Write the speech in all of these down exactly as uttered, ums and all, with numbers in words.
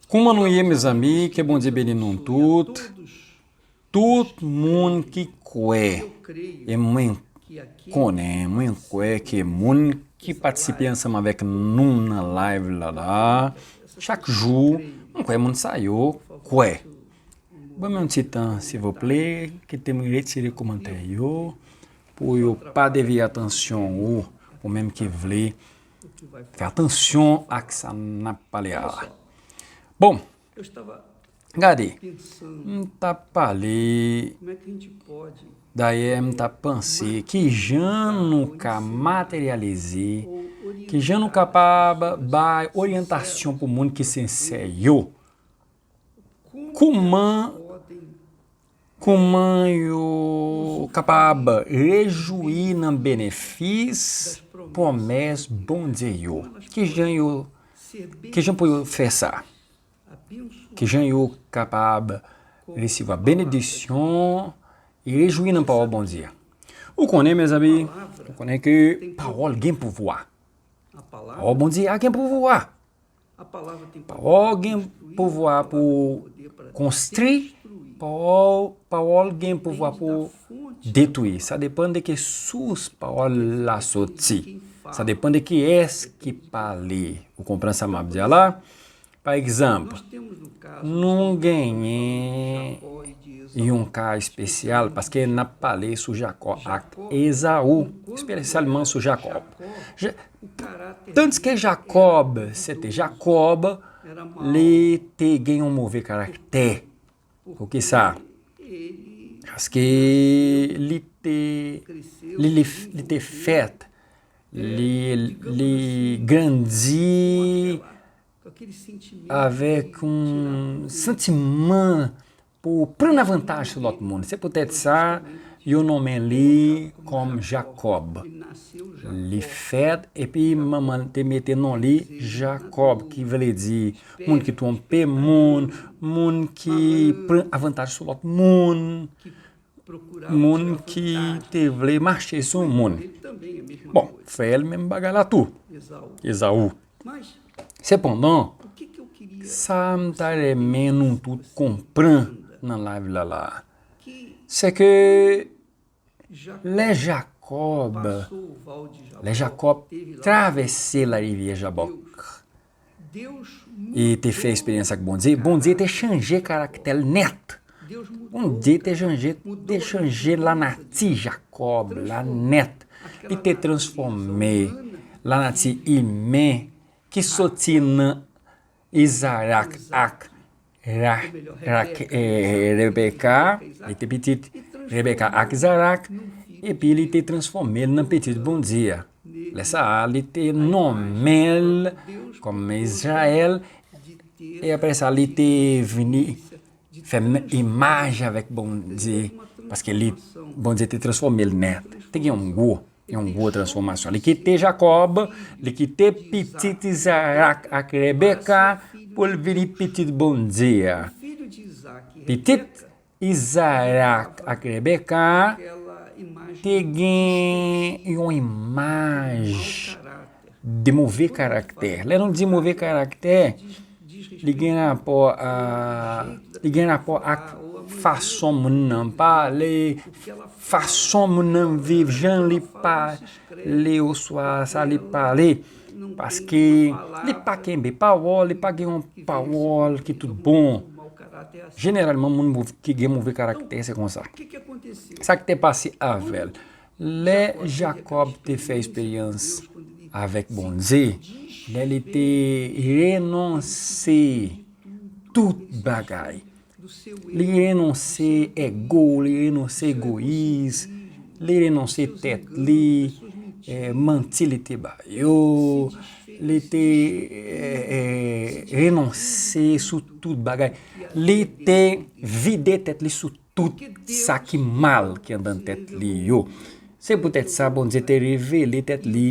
Kouman nou ye, mezanmi? Ke Bondye beni nou tout. Tout moun ki kwè, e mwen konnen, mwen kwè ke moun ki patisipe ansanm avèk nou nan live la la, chak jou, mwen kwè moun sa yo kwè. Ban mwen yon ti tan, silvouplè, kite mwen retire kòmantè yo, pou yo pa devye atansyon ou, ou menm ki vle fè atansyon ak sa n ap pale a. Bon, gade, m t ap pale, dayè, m t ap panse, ki jan nou ka materyalize, ki jan nou kapab bay oryantasyon pou moun ki sensè yo. Kouman, kouman yo kapab rejwi nan benefis pwomès Bondye yo? Ki jan yo, ki jan pou yo fè sa? Ki jan yo kapab resevwa benediksyon e rejwi nan pawòl Bondye a? Ou konnen, mezanmi, ou konnen ke pawòl gen pouvwa. Pawòl Bondye a gen pouvwa. Pawòl gen pouvwa pou konstwi, pawòl, pawòl gen pouvwa pou detwi. Sa depann de ki sous pawòl la soti. Sa depann de kiyès ki pale. Ou konprann sa m ap di a la? Pa egzanp, nou genyen yon ka espesyal, paske n ap pale sou Jakòb ak Ezaou, espesyalman sou Jakòb. Je, tandis ke Jakòb, se te Jakòb, li te gen yon move karaktè. Poukisa? Paske li te, li, li, li te fèt, li, li grandi avèk yon santiman pou pran avantaj sou lòt moun. Se poutèt sa, yo nonmen li kòm Jakòb. Li fèt, epi manman te mete non li Jakòb, ki vle di moun ki twonpe moun, moun ki pran avantaj sou lòt moun, moun ki te vle mache sou moun. Bon, frè l menm bagay la tou, Ezaou. Sepandan, sa m ta renmen nou tout konprann nan live la la, se ke lè Jakòb, lè Jakòb travèse larivyè Jabòk, e te fè eksperyans ak Bondye, Bondye te chanje karaktè l nèt. Bondye te chanje, te chanje lanati Jakòb la nèt. Li te transfòme lanati imen ki soti nan Izarak ak Ra-, Rak-, eh, Rebeka. Li te pitit Rebeka ak Izarak, epi li te transfòme l nan pitit Bondye a. Lè sa a, li te nonmen l kòm Izrayèl, e apre sa, li te vini fè menm imaj avèk Bondye, paske li, Bondye te transfòme l nèt. Te gen yon gwo, yon gwo transfòmasyon. Li kite Jakòb, li kite pitit Izarak ak Rebeka pou l vini pitit Bondye a. Pitit Izarak ak Rebeka te gen yon imaj de move karaktè. Lè nou di move karaktè, li gen rapò a, li gen rapò ak fason moun nan pale, fason moun nan viv, jan li pale, oswa sa li pale. Paske li pa kenbe pawòl, li pa gen yon pawòl ki tout bon. Jeneralman, moun mov-, ki gen move karaktè, se konsa. Sa k te pase avè l? Lè Jakòb te fè eksperyans avèk Bondye, lè li te renonse tout bagay, li renonse ego, li renonse egoyis, li renonse tèt li, eh, manti li te ba yo, li te, eh, eh, renonse sou tout bagay. Li te vide tèt li sou tout sa ki mal ki anndan tèt li yo. Se poutèt sa Bondye te revele tèt li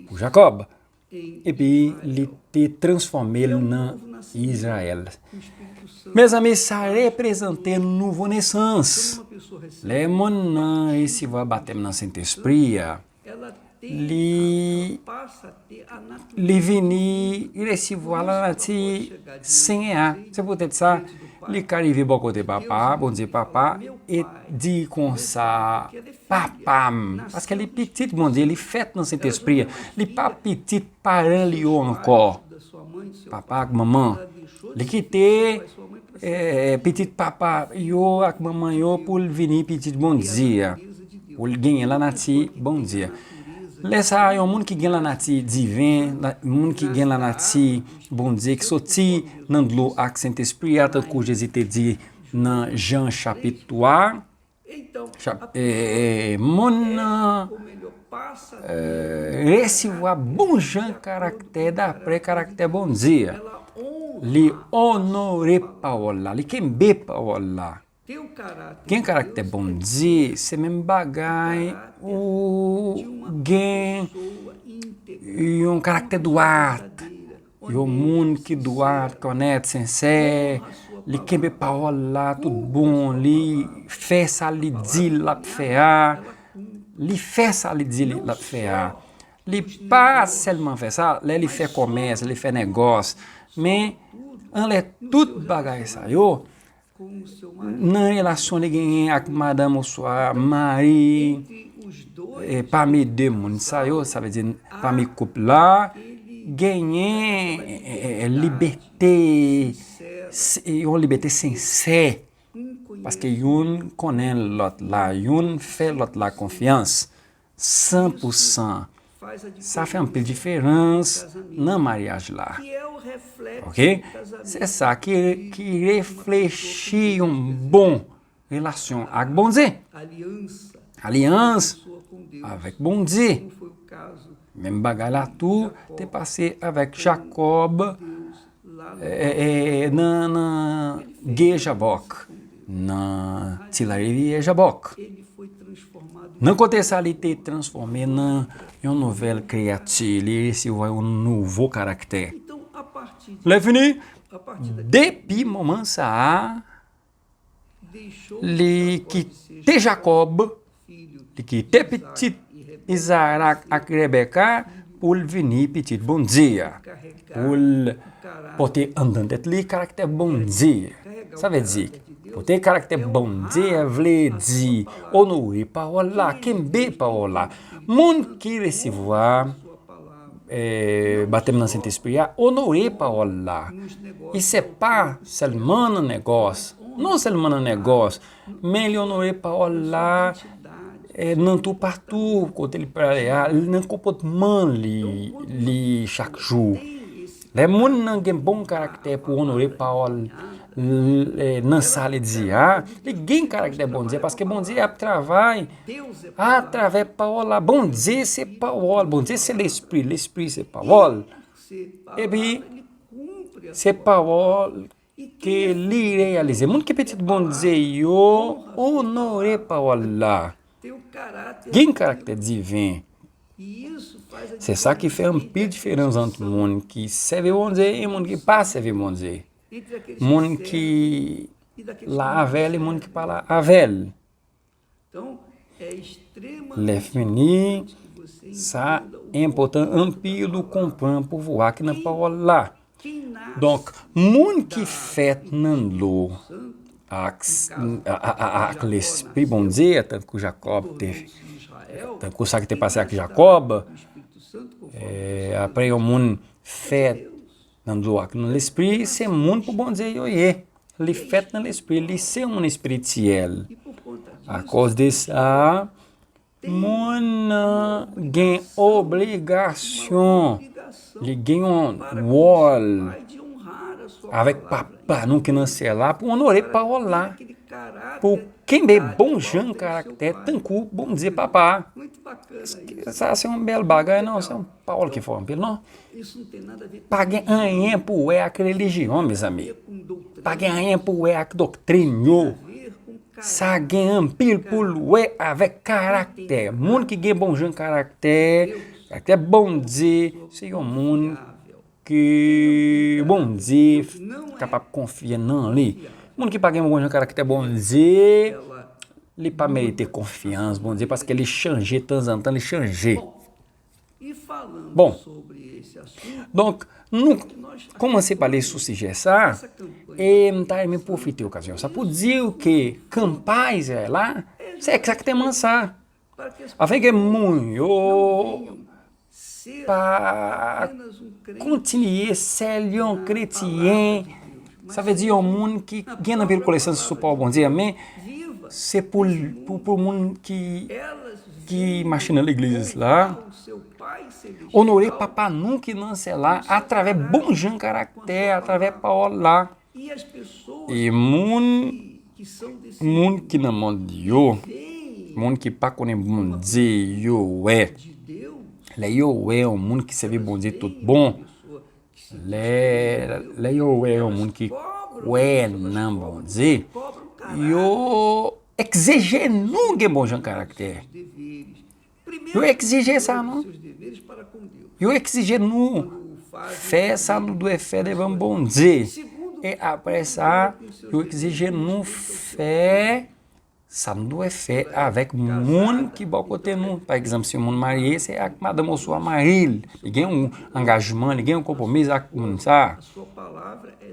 pou Jakòb, epi li te transfòme l nan Izrayèl. Mezanmi, sa reprezante nouvo nesans. Lè moun nan resevwa batèm nan Sentespri a, li, li vini resevwa lanati Senyè a. Se poutèt sa, li ka rive bò kote Papa a, Bondye Papa, e di konsa, Papa m, paske li pitit Bondye, li fèt nan Sentespri a. Li pa pitit paran li yo ankò. Papa ak manman. Li kite, eh, pitit papa yo ak manman yo pou l vini pitit Bondye a. Pou l genyen lanati Bondye a. Lè sa a, yon moun ki gen lanati diven, la- moun ki gen lanati Bondye, ki soti nan dlo ak Sentespri a, tankou Jezi te di nan Jan chapit twa, chap- eh, eh, eh, moun nan, eh, resevwa bon jan karaktè dapre karaktè Bondye a. Li onore pawòl la, li kenbe pawòl la. Gen karaktè Bondye, se menm bagay ou gen yon karaktè dwat. Yon moun ki dwat, onèt, sensè, li kenbe pawòl la tout bon, li fè sa li di l ap fè a, li fè sa li di l ap fè a. Li pa sèlman fè sa lè li fè kòmès, li fè negòs, men anlè tout bagay sa yo, nan relasyon li genyen ak madanm oswa mari, e, pami de moun sa yo, sa vle di pami koup la, genyen, e, e, e, libète, s- yon libète sensè, paske youn konnen lòt la, youn fè lòt la konfyans san pou san. Sa fè anpil diferans nan maryaj la. Ok? Se sa ki, ki reflechi yon bon relasyon ak Bondye. Alyans avèk Bondye. Menm bagay la tou te pase avèk Jakòb, e, e, e, nan, nan Ge Jabòk, nan ti larivyè Jabòk. Nan kote sa, li te transfòme nan yon nouvèl kreyati, li resevwa yon nouvo karaktè. Lè fini, depi moman sa a, li kite Jakòb, li kite pitit Izarak ak Rebeka pou l vini pitit Bondye a, pou l pote anndan tèt li karaktè Bondye a. Sa vle di, pote karaktè Bondye a vle di onore pawòl la, kenbe pawòl la. Moun ki resevwa, eh, batèm nan Sentespri a, onore pawòl la. E se pa sèlman nan negòs, non sèlman nan negòs, men li onore pawòl la, eh, nan toupatou kote li prale a, nan konpòtman li, li chak jou. Lè moun nan gen bon karaktè pou onore pawòl, l- eh, nan sa li di a, li gen karaktè Bondye, paske Bondye ap travay atravè pawòl la. Bondye se pawòl, Bondye se lespri, lespri se pawòl. Epi, se pawòl ke li reyalize. Moun ki pitit Bondye yo onore pawòl la. Gen karaktè diven. Se sa ki fè anpil diferans ant moun ki sèvi Bondye e moun ki pa sèvi Bondye. Moun ki la avè l e moun ki pa la avè l. Lè fini, sa enpòtan anpil ou konprann pouvwa ki nan pawòl la. Donk, moun ki fèt nan dlo ak, a- a- a- ak Lespri Bondye, tankou Jakòb te, tankou sa ki te pase ak Jakòb, eh, apre yon moun fèt nan dlo ak nan Lespri, se moun pou Bondye yo ye. Li fèt nan Lespri, li se yon moun espirityèl. Akoz de sa, moun nan gen obligasyon, li gen yon wòl avèk Papa nou ki nan syèl la pou onore pawòl la, pou kenbe bon jan karaktè tankou Bondye Papa. Sa se yon bèl bagay, non? Se yon pawòl ki fò anpil, non? Pa gen anyen pou wè ak relijyon, mezanmi. Pa gen anyen pou wè ak doktrin yo. Sa gen anpil pou l wè avèk karaktè. Moun ki gen bon jan karaktè, karaktè Bondye, se yon moun ke Bondye kapab konfye nan li. Moun ki pa gen bon jan karaktè Bondye, li pa merite konfyans Bondye, paske li chanje tanzantan, li chanje. Bon, donk, nou kòmanse pale sou sijè sa, e m ta renmen pwofite okazyon sa pou di w ke kanpay la, se egzakteman sa. Afenke moun yo pa kontinye sèl yon kretyen, sa vle di yon moun ki gen anpil konesans sou pawòl Bondye a, men se pou, pou, pou moun ki, ki mache nan legliz la, onore Papa nou ki nan syèl la atravè bon jan karaktè, atravè pawòl la. E moun, moun ki nan mond yo, moun ki pa konnen Bondye, yo wè. Lè yo wè yon moun ki sèvi Bondye tout bon, lè, lè yo wè yon moun ki kwè nan Bondye, yo egzije nou gen bon jan karaktè. Yo egzije sa nou. Yo egzije nou fè sa nou dwe fè devan Bondye. E apre sa, yo egzije nou fè sa nou dwe fè avèk moun ki bò kote nou. Pa egzanp, si yon moun marye, se ak madanm oswa mari l. Li gen yon angajman, li gen yon konpwomi ak moun sa.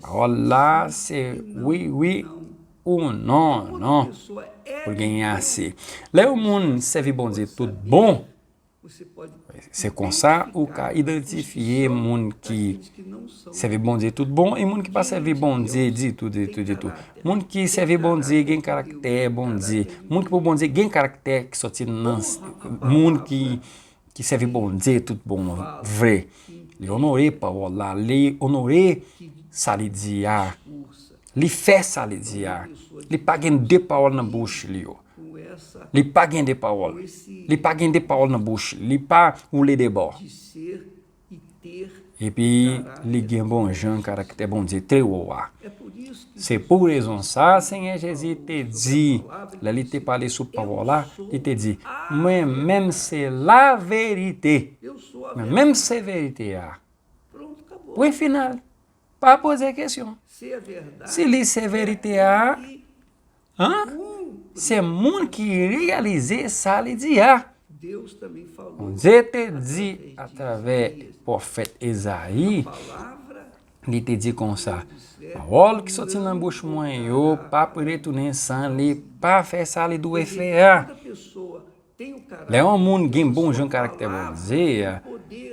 Pawòl la, se wi, wi, ou non, non, pou l genyen ase. Lè yon moun sèvi Bondye tout bon, se konsa ou ka idantifye moun ki sèvi Bondye tout bon e moun ki pa sèvi Bondye ditou, ditou, ditou. Moun ki sèvi Bondye gen karaktè Bondye. Moun ki pou Bondye gen karaktè ki soti nan s-, moun ki, ki sèvi Bondye tout bon vre. Li onore pawòl la, li onore sa li di a. Li fè sa li di a. Li pa gen de pawòl nan bouch li yo. Li pa gen de pawòl. Li pa gen de pawòl nan bouch. Li pa woule de bò. Epi, li gen bon jan karaktè Bondye trè wo a. Se pou rezon sa, Senyè Jezi te di, lè li te pale sou pawòl la, li te di, mwen menm se la verite. Mwen menm se verite a. Pwen final. Pa poze kesyon. Si li se verite a, an, se moun ki reyalize sa li di a. Bondye te di atravè pwofèt Ezayi, li te di konsa, pawòl ki soti nan bouch mwen yo p ap retounen san li pa fè sa li dwe fè a. Lè yon moun gen bon jan karaktè Bondye,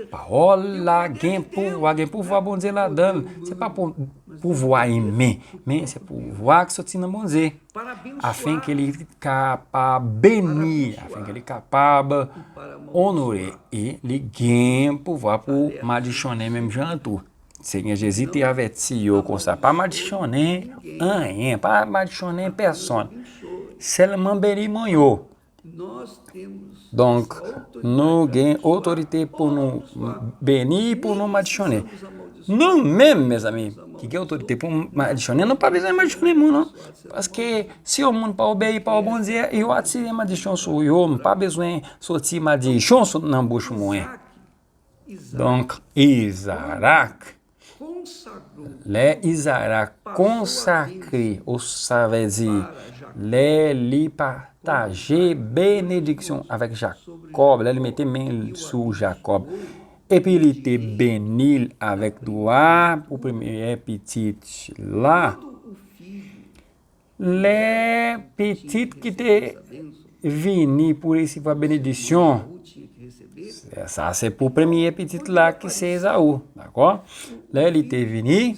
pawòl la gen pouvwa, gen pouvwa Bondye ladan l. Se pa pou pouvwa imen, men se pouvwa ki soti nan Bondye, afenke li kapab beni, afenke li kapab onore, e li gen pouvwa pou madichonnen menm jan an tou. Senyè Jezi te avèti yo konsa, pa madichonnen anyen, pa madichonnen pèsonn. Sèlman beni moun yo. Donk, nou gen otorite pou nou beni, pou nou madichonnen. Nou menm, mezanmi, ki gen otorite pou madichonnen, nou pa bezwen madichonnen moun, non. Paske si yon moun pa obeyi pawòl Bondye, yo atire madichon sou yo, m pa bezwen soti madichon sou, nan bouch mwen. Donk, Izarak, lè Izarak konsakre, ou sa vle di, lè li pataje benediksyon avèk Jakòb, lè li mete men l sou Jakòb, epi li te beni l avèk dwa pou premye pitit la. Lè pitit ki te vini pou resevwa benediksyon, sa se pou premye pitit la ki se Ezaou, dakò? Lè li te vini,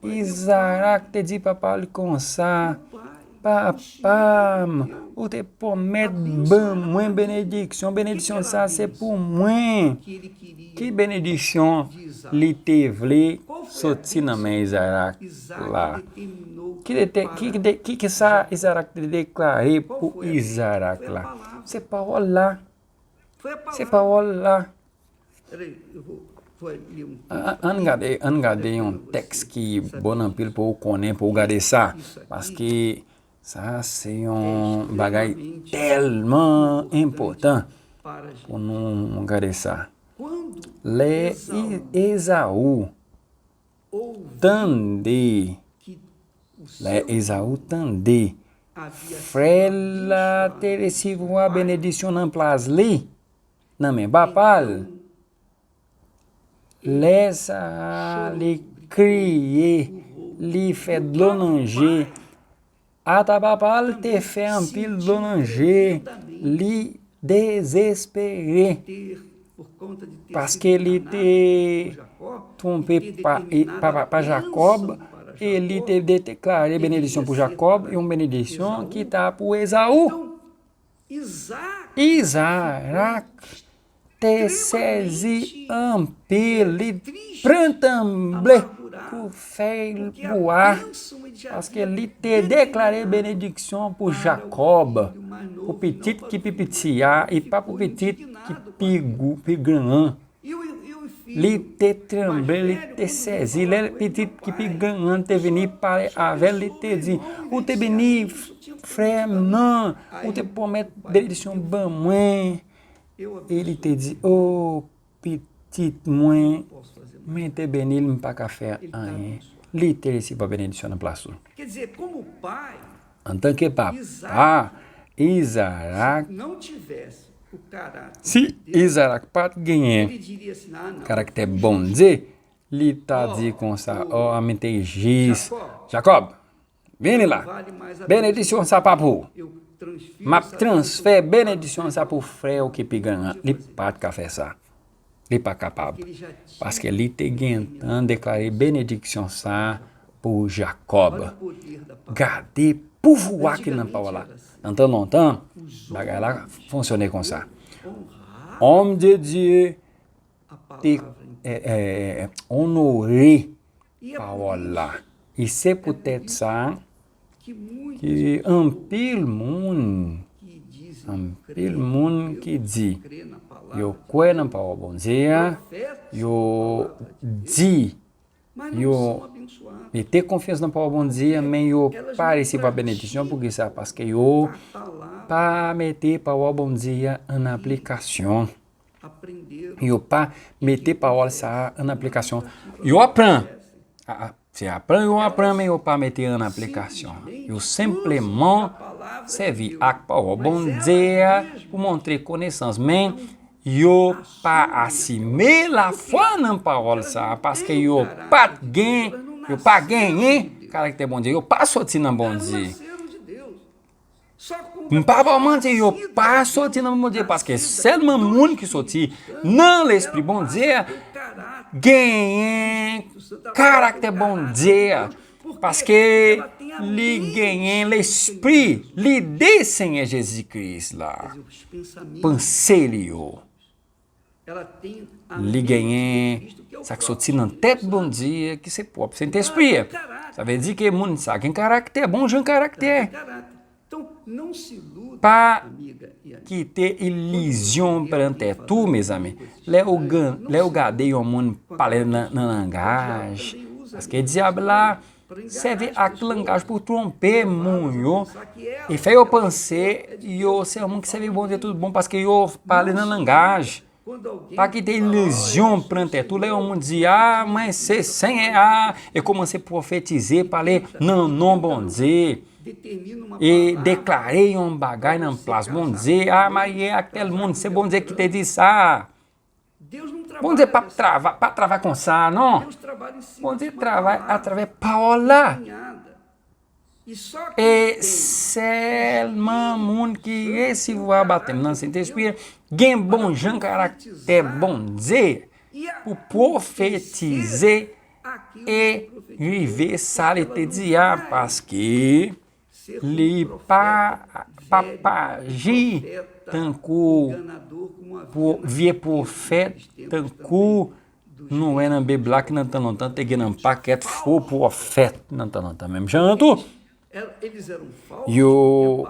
Izarak te di papa l konsa, papa m, ou te pwomèt ban mwen benediksyon, benediksyon sa se pou mwen. Ki benediksyon li te vle soti nan men Izarak la? Ki te, ki, ki, ki, ki sa Izarak te deklare pou Izarak la? Se pawòl la. Se pawòl la. An, an gade, an gade yon tèks ki bon anpil pou w konnen, pou w gade sa. Paske sa se yon bagay tèlman enpòtan pou nou gade sa. Lè I-, Ezaou tande, lè Ezaou tande frè l la te resevwa benediksyon nan plas li, nan men papa l, Lè sa a, li kriye, li fè dlo nan je. Ata papa l te fè anpil dlo nan je, li dezespere, paske li te twonpe pa, e, pa, pa, pa Jakòb, e li te deklare benediksyon pou Jakòb, yon benediksyon ki ta pou Ezaou. Izarak te sèzi anpil, li pran tranble kou fèy bwa, paske li te deklare benediksyon pou Jakòb, pou pitit ki pi piti a, e pa pou pitit ki pi gwo, pi gran an. Li te tranble, li te sèzi. Lè pitit ki pi gran an te vini pale avè l, li te di, "Ou te beni, f-, frè m nan, ou te pwomèt benediksyon ban mwen." E li te di, "O, pitit mwen, mwen te beni l, m pa ka fè anyen." Li te resevwa benediksyon nan plas ou. Antanke papa, Izarak, si Izarak pa t genyen karaktè Bondye, li ta di konsa, "O, anmete jis, Jakòb, vini la. Benediksyon sa pa pou ou. M ap transfè benediksyon sa pou frè w ki pi gran an." Li pa t ka fè sa. Li pa kapab. Paske li te gentan deklare benediksyon sa pou Jakòb. Gade pouvwa ki nan pawòl la. Nan tan lontan, bagay la fonksyone konsa. Homme de Dieu te, eh, eh, onore pawòl la. E se poutèt sa ki anpil moun, anpil moun ki di yo kwè nan pawòl Bondye a, yo di yo mete konfyans nan pawòl Bondye a, men yo pa resevwa benediksyon. Poukisa? Paske yo pa mete pawòl Bondye a an aplikasyon. Yo pa mete pawòl sa a an aplikasyon. Yo aprann. A, a, se aprann yo aprann, men yo pa mete an aplikasyon. Yo senpleman sèvi ak pawòl Bondye a pou montre konesans, men yo pa asime lafwa nan pawòl sa a, paske yo pa t gen, yo pa genyen karaktè Bondye, yo pa soti nan Bondye. M pa ba w manti, yo pa soti nan Bondye, paske sèlman moun ki soti nan Lespri Bondye a genyen karaktè Bondye a, paske li genyen Lespri, lide Senyè Jezi Kris la, panse li yo. Li genyen sa k soti nan tèt Bondye, ki se pwòp Sentespri a. Sa vle di ke moun sa gen karaktè, bon jan karaktè. Pa kite ilizyon pran tèt ou, mezanmi. Lè ou gan-, lè ou gade yon moun pale nan, nan langaj, paske dyab la sèvi ak langaj pou twonpe moun yo e fè yo panse yo se yon moun ki sèvi Bondye tout bon paske yo pale nan langaj. Pa kite ilizyon pran tèt ou. Lè yon moun di, "A, mwen se Senyè a," e kòmanse pwofetize, pale nan non Bondye, e deklare yon bagay nan plas Bondye, "A, marye ak tèl moun, se Bondye ki te di sa." Bondye p ap trava-, pa travay konsa, non. Bondye travay atravè pawòl la. E sèlman moun ki resevwa batèm nan Sentespri gen bon jan karaktè Bondye pou pwofetize e rive sa li te di a, paske li pa, pa, pa aji tankou pwo-, vye pwofèt, tankou nou wè nan Bib la ki nan tan lontan te gen nan pakèt fo pwofèt nan tan lontan. Menm jan an tou, yo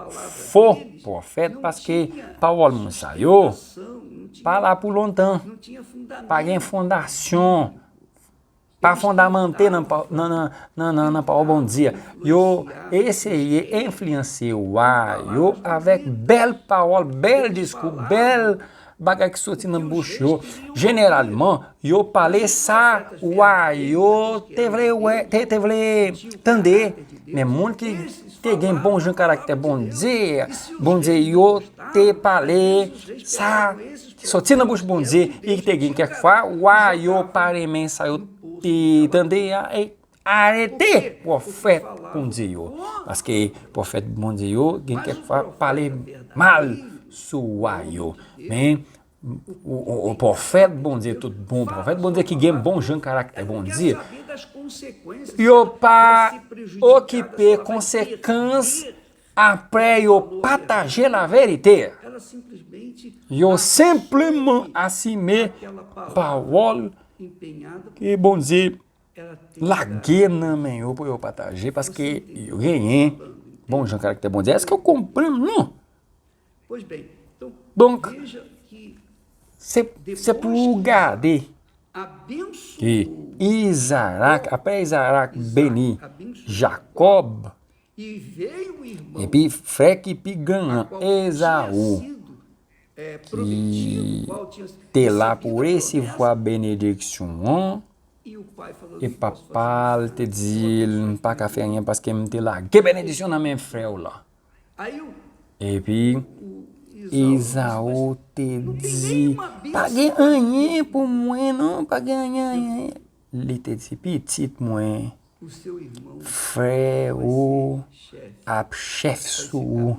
fo pwofèt paske pawòl moun sa yo pa la pou lontan, pa gen fondasyon, pa fondamante nan pa-, nan, nan, nan, nan, nan pawòl Bondye. Yo eseye enfliyanse wa yo avèk bèl pawòl, bèl diskou, bèl bagay ki soti nan bouch yo, jeneralman, yo pale sa wa yo te vle wè, te, te vle tande, men moun ki te gen bon jan karaktè Bondye, Bondye yo te pale sa ki soti nan bouch Bondye, e ki te gen kèk fwa, wa yo pa renmen sa yo te tande a, e arete pwofèt Bondye yo. Paske pwofèt Bondye yo gen kèk fwa pale mal sou wa yo. Men, o, o, o pwofèt Bondye, tout bon pwofèt Bondye ki gen bon jan karaktè Bondye, yo pa okipe konsekans apre yo pataje laverite. Yo senpleman asime pawòl ke Bondye lage nan men yo pou yo pataje, paske yo genyen bon jan karaktè Bondye. Èske w konprann, non? Donk, se, se pou w gade ke Izarak, apre Izarak beni Jakòb, epi frè ki pi gran an, Ezaou, ki te la pou resevwa benediksyon an, e papa l te di l, "M pa ka fè anyen paske m te lage benediksyon nan men frè w lan." Epi, Ezaou te di, "Pa gen anyen pou mwen, non, pa gen anyen, anyen." Li te di, "Pitit mwen, frè ou ap chèf sou ou,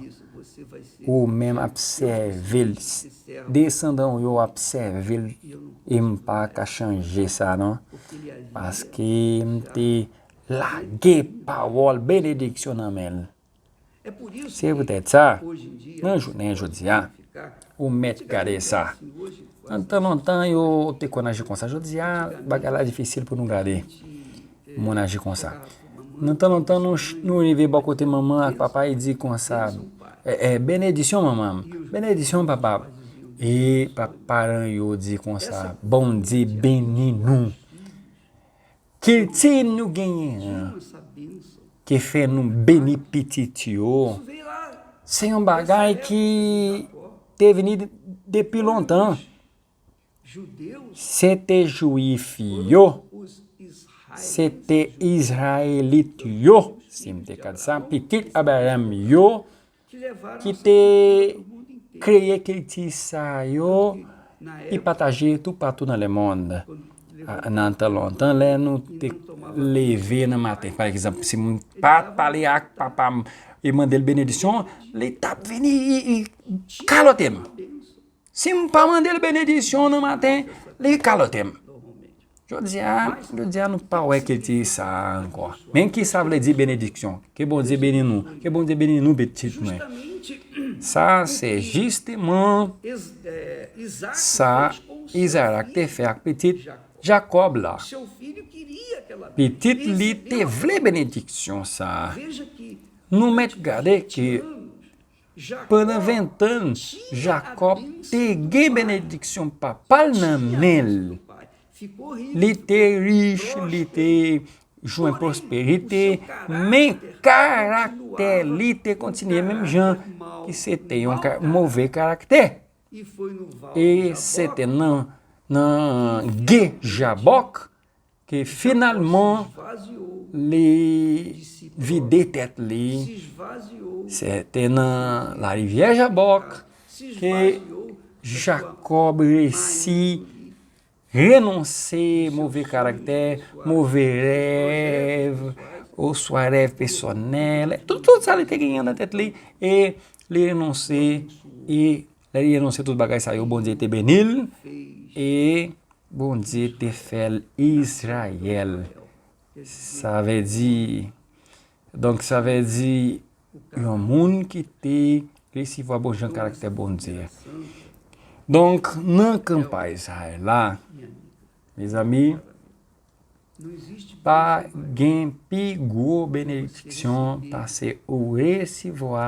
ou menm ap sèvi l, desandan w yo ap sèvi l, e m pa ka chanje sa, non, paske m te lage pawòl benediksyon nan men l." Se poutèt sa, nan jounen jodi a, ou mèt gade sa. Nan tan lontan, yo te konn aji konsa. Jodi a, bagay la difisil pou nou gade moun aji konsa. Nan tan lontan, nou, nou rive bò kote manman ak papa, e di konsa, e, e, "Benedisyon, manman m. Benedisyon, papa." E pa, paran yo di konsa, "Bondye beni nou." Kilti nou genyen an, ki fè nou beni pitit yo, se yon bagay ki te vini depi lontan. Se te Jwif yo, se te Izrayelit yo, si m te ka di sa, pitit Abraram yo, ki te kreye kilti sa yo, ki pataje toupatou nan lemonn. A, nan tan lontan, lè nou te leve nan maten, pa egzanp, si m pa t pale ak papa m e mande l benedisyon, li t ap vini, i, i kalote m. Si m pa mande l benedisyon nan maten, li kalote m. Jodi a, jodi a nou pa wè kilti sa a ankò. Men ki sa vle di benediksyon? Ke Bondye beni nou. Ke Bondye beni nou, pitit mwen. Sa se jisteman sa Izarak te fè ak pitit Jakòb la. Pitit li te vle benediksyon sa a. Nou mèt gade ke pandan ventan, Jakòb te gen benediksyon papa l nan men l. Li te rich, li te jwenn pwosperite, men karaktè li te kontinye menm jan ki se te yon ka-, move karaktè. E se te nan, nan gen Jabòk ke finalman li vide tèt li. Se te nan larivyè Jabòk ke Jakòb resi renonse move karaktè, move rèv, oswa rèv pèsonèl, tout, tout sa li te genyen nan tèt li, e li renonse, e lè li renonse tout bagay sa yo, Bondye te beni l, e Bondye te fè l Izrayèl. Sa vle di, donk, sa vle di, yon moun ki te resevwa bon jan karaktè Bondye. Donk, nan kanpay sa a la, mezanmi, pa gen pi gwo benediksyon pase ou resevwa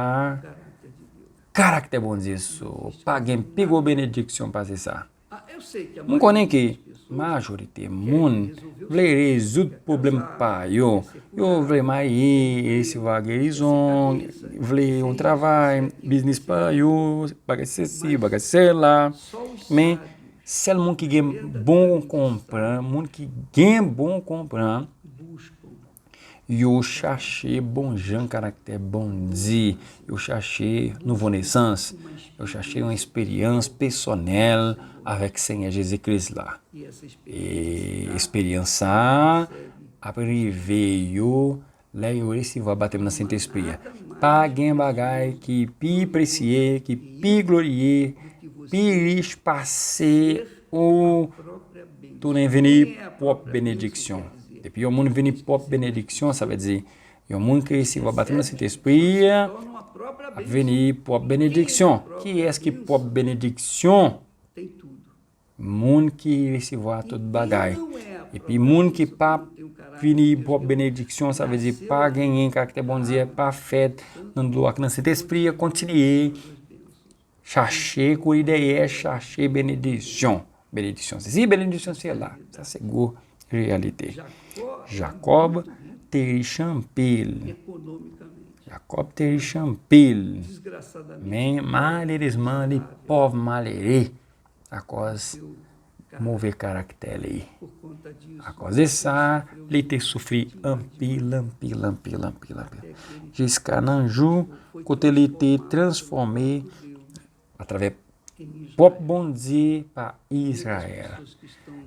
karaktè Bondye sou ou. Pa gen pi gwo benediksyon pase sa. M konnen ke majorite moun vle rezoud pwoblèm pa yo. Yo vle marye, resevwa gerizon, vle yon travay, biznis pa yo, bagay sesi, bagay sela. Men, sèl moun ki gen bon konprann, moun ki gen bon konprann, yo chache bon jan karaktè Bondye, yo chache nouvo nesans, yo chache yon eksperyans pèsonèl avèk Senyè Jezi Kris la. E eksperyans sa a ap rive yo lè yo resevwa batèm nan Sentespri a. Pa gen bagay ki pi presye, ki pi gloriye, pi rich pase ou tounen vini pwòp benediksyon. Depi yon moun vini pwòp benediksyon, sa vle di yon moun ki resevwa batèm nan Sentespri a ap vini pwòp benediksyon. Kiyès ki pwòp benediksyon? Moun ki resevwa tout bagay. Epi moun ki pa vini pwòp benediksyon, sa vle di pa genyen karaktè Bondye, pa fèt nan dlo ak nan Sentespri a, kontinye chache kouri dèyè, chache benediksyon. Benediksyon sesi, benediksyon sela. Sa se gwo reyalite. Jakòb te rich anpil. Jakòb te rich anpil. Men malerezman, li pòv malere akòz move karaktè li. Akòz de sa, li te soufri anpil, anpil, anpil, anpil, anpil. Jiska nan jou kote li te transfòme atravè pwòp Bondye pa Izrayèl.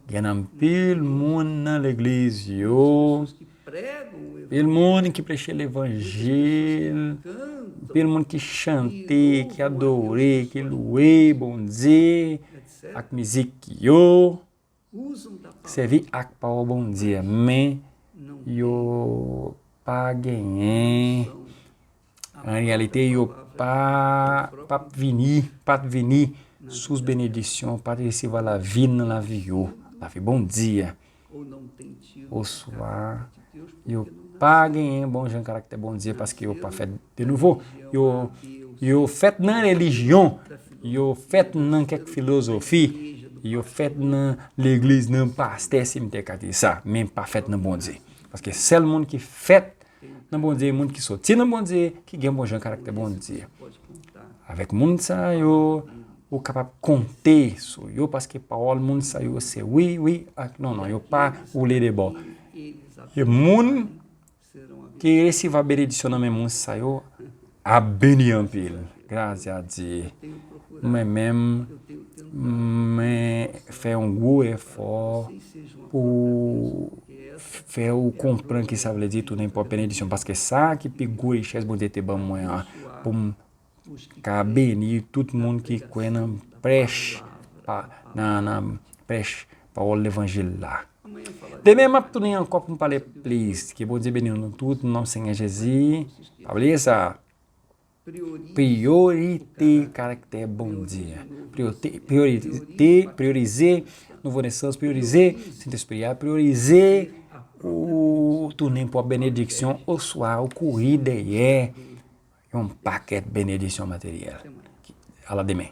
Gen anpil moun nan legliz yo, anpil moun ki preche levanjil, anpil moun ki chante, ki adore, ki lwe Bondye ak mizik yo sèvi ak pawòl Bondye, men yo pa genyen, an reyalite, yo pa, p ap vini, pa t vini sous benediksyon, pa t resevwa lavi nan lavi yo, lavi Bondye. Oswa, yo pa genyen bon jan karaktè Bondye paske yo pa fèt de nouvo. Yo, yo fèt nan relijyon, yo fèt nan kèk filozofi, yo fèt nan legliz, nan pastè, si m te ka di sa, men pa fèt nan Bondye. Paske sèl moun ki fèt nan Bondye, moun ki soti nan Bondye, ki gen bon jan karaktè Bondye. Avèk moun sa yo, ou kapab konte sou yo, paske pawòl moun sa yo se wi, wi, ak non, non, yo pa woule de bò. E moun ki resevwa benediksyon nan men moun sa yo ap beni anpil. Gras a Dye. Mwen menm, mwen fè yon gwo efò pou fè ou konprann ki sa vle di tounen pwòp benediksyon, paske sa ki pi gwo richès Bondye te ban mwen an, pou m ka beni tout moun ki kwè nan prèch, pa, nan, nan prèch pawòl levanjil la. Demen, m ap tounen ankò pou m pale plis. Ke Bondye beni nou tout, nan non Senyè Jezi. Pa bliye sa. Priyorite karaktè Bondye. Priyorite, priyorite, priyorize nouvo nesans, priyorize Sentespri a, priyorize ou tounen pwòp benediksyon, oswa ou kouri dèyè yon pakèt benediksyon materyèl. Ala demen.